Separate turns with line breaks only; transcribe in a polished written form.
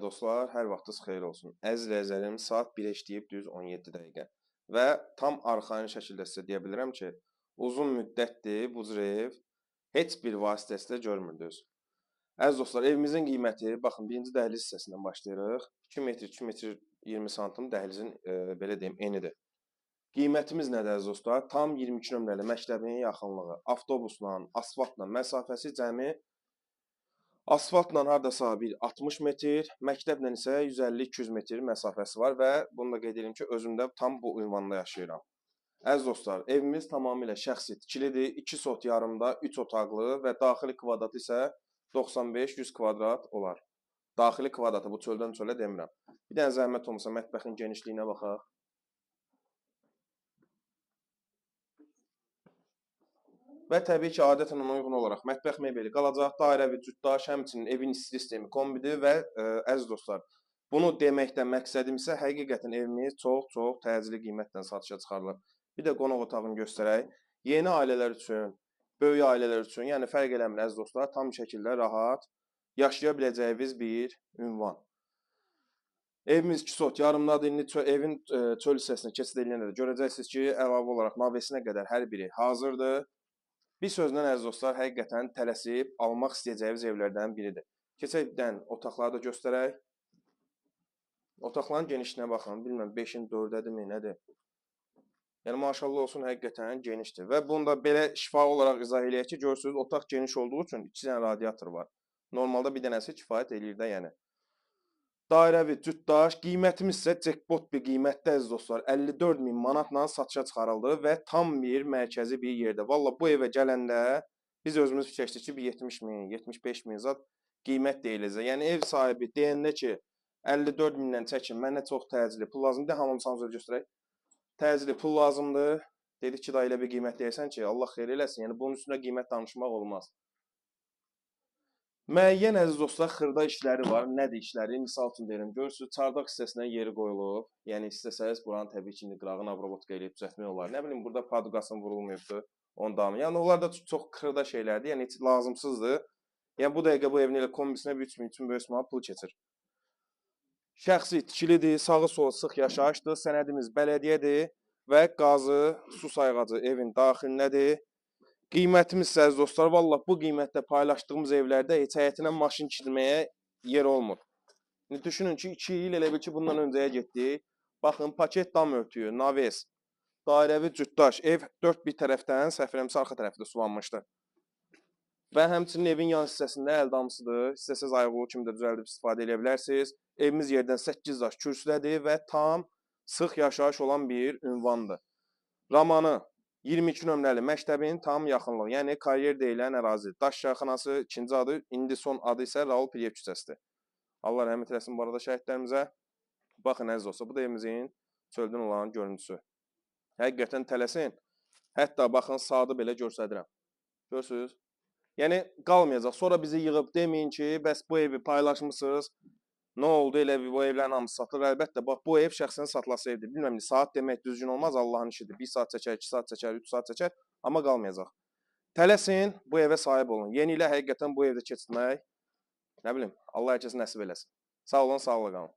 Dəyərli dostlar, hər vaxtınız xeyir olsun. Əziz izləyicilərim, saat 1-ə işləyib düz 17 dəqiqə. Və tam arxayın şəkildə sizə deyə bilərəm ki, uzun müddətdir bu cür ev heç bir vasitəsilə görmürdünüz. Əziz dostlar, evimizin qiyməti, baxın, birinci dəhliz hissəsindən başlayırıq. 2 metr, 2 metr 20 santim dəhlizin, belə deyim, enidir. Qiymətimiz nədir əziz dostlar? Tam 22 nömrəli məktəbin yaxınlığı, avtobusla, asfaltla məsafəsi cəmi asfaltla hardasa bir 60 metr, məktəblə isə 150-200 metr məsafəsi var və bunu da qeyd edirəm ki, özüm də tam bu ünvanda yaşayıram. Əziz dostlar, evimiz tamamilə şəxsi tikilidir, 2 sot yarımda 3 otaqlı və daxili kvadratı isə 95-100 kvadrat olar. Daxili kvadratı, bu çöldən çölə demirəm. Bir dənə zəhmət olmasa mətbəxin genişliyinə baxaq. Və təbii ki, adətən ona uyğun olaraq mətbəx mebeli qalacaq, dairəvi cütdaş, həmçinin evin isti sistemi kombidir və əziz dostlar, bunu deməkdən məqsədim isə həqiqətən evimiz çox-çox təcili qiymətlə satışa çıxarılır. Bir də qonaq otağını göstərək. Yeni ailələr üçün, böyük ailələr üçün, yəni fərq eləmir əziz dostlar, tam şəkildə rahat yaşaya biləcəyiniz bir ünvan. Evimiz 2 sot yarımdadır. İndi evin çöl hissəsinə keçid eləyəndə də görəcəksiniz ki, əlavə olaraq navesinə qədər hər biri hazırdır. Bir sözlə əziz dostlar, həqiqətən tələsib almaq istəyəcəyiniz evlərdən biridir. Keçək bir dənə otaqları da göstərək. Otaqların genişliyinə baxın, bilmirəm 5-in 4-ədirmi, nədir? Yəni maşallah olsun, həqiqətən genişdir. Və bunu da belə şifahi olaraq izah eləyək ki, görürsünüz, otaq geniş olduğu üçün 2 dənə radiator var. Normalda bir dənəsi kifayət eləyir də yəni. Dairəvi cütdaş, qiymətimiz isə jackpot bir qiymətdə əziz dostlar, 54 min manatla satışa çıxarıldı və tam bir mərkəzi bir yerdə. Valla bu evə gələndə biz özümüz fikirləşdik ki, bir 70 min, 75 min zat qiymət deyiləcək. Yəni ev sahibi deyəndə ki, 54 mindən çəkin, mənə çox təcili pul lazımdır. Hamam sanızı göstərək. Təcili pul lazımdır. Dedik ki, da elə bir qiymət deyirsən ki, Allah xeyir eləsin. Yəni bunun üstünə qiymət danışmaq olmaz. Müəyyən əziz dostlar, xırda işləri var. Nədir işləri? Misal üçün deyirəm, görürsünüz, çardaq hissəsinə yeri qoyulub. Yəni istəsəniz buranın təbii ki, indi qırağını abrobotka eləyib düzəltmək olar. Nə bilim, burada padqasın vurulmayıbdır, onun damı. Yəni onlar da çox xırda şeylərdir, yəni heç lazımsızdır. Yəni bu dəqiqə bu evin elə kombisinə bir 3000, 3500 manat pul keçir. Şəxsi tikilidir, sağı solu sıx yaşayışdır, sənədimiz bələdiyyədir və qazı, su sayğacı evin daxilindədir. Qiymətimiz isə əziz dostlar, vallah bu qiymətdə paylaşdığımız evlərdə heç həyətinə maşın kirməyə yer olmur. İndi düşünün ki, 2 il elə bil ki, bundan öncəyə getdik. Baxın, paket dam örtüyü, naves, dairəvi cütdaş, ev dörd bir tərəfdən, səhv eləmirəmsə, arxa tərəfdə sulanmışdı. Və həmçinin evin yan hissəsində əl damsıdır. İstəsəz ayaqyolu kimi də düzəldib istifadə edə bilərsiniz. Evimiz yerdən 8 daş kürsüdədir və tam sıx yaşayış olan bir ünvandır. Ramanı 22 nömrəli məktəbin tam yaxınlığı, yəni karyer deyilən ərazi. Daş çayxanası ikinci adı, indi son adı isə Raul Piriyev küçəsidir. Allah rəhmət eləsin bu arada şəhidlərimizə. Baxın əziz olsa, bu da evimizin çöldən olan görüntüsü. Həqiqətən tələsin. Hətta baxın, saatı belə göstərirəm. Görürsünüz? Yəni qalmayacaq. Sonra bizi yığıb deməyin ki, bəs bu evi paylaşmısınız. Nə oldu elə bu evlərin hamısı satılır. Əlbəttə, bax bu ev şəxsən satılası evdir. Bilmirəm, saat demək düzgün olmaz, Allahın işidir. 1 saat çəkər, 2 saat çəkər, 3 saat çəkər, amma qalmayacaq. Tələsin, bu evə sahib olun. Yeni ilə həqiqətən bu evdə keçirmək, nə bilim, Allah hər kəsin nəsib eləsin. Sağ olun, sağlıqla qalın.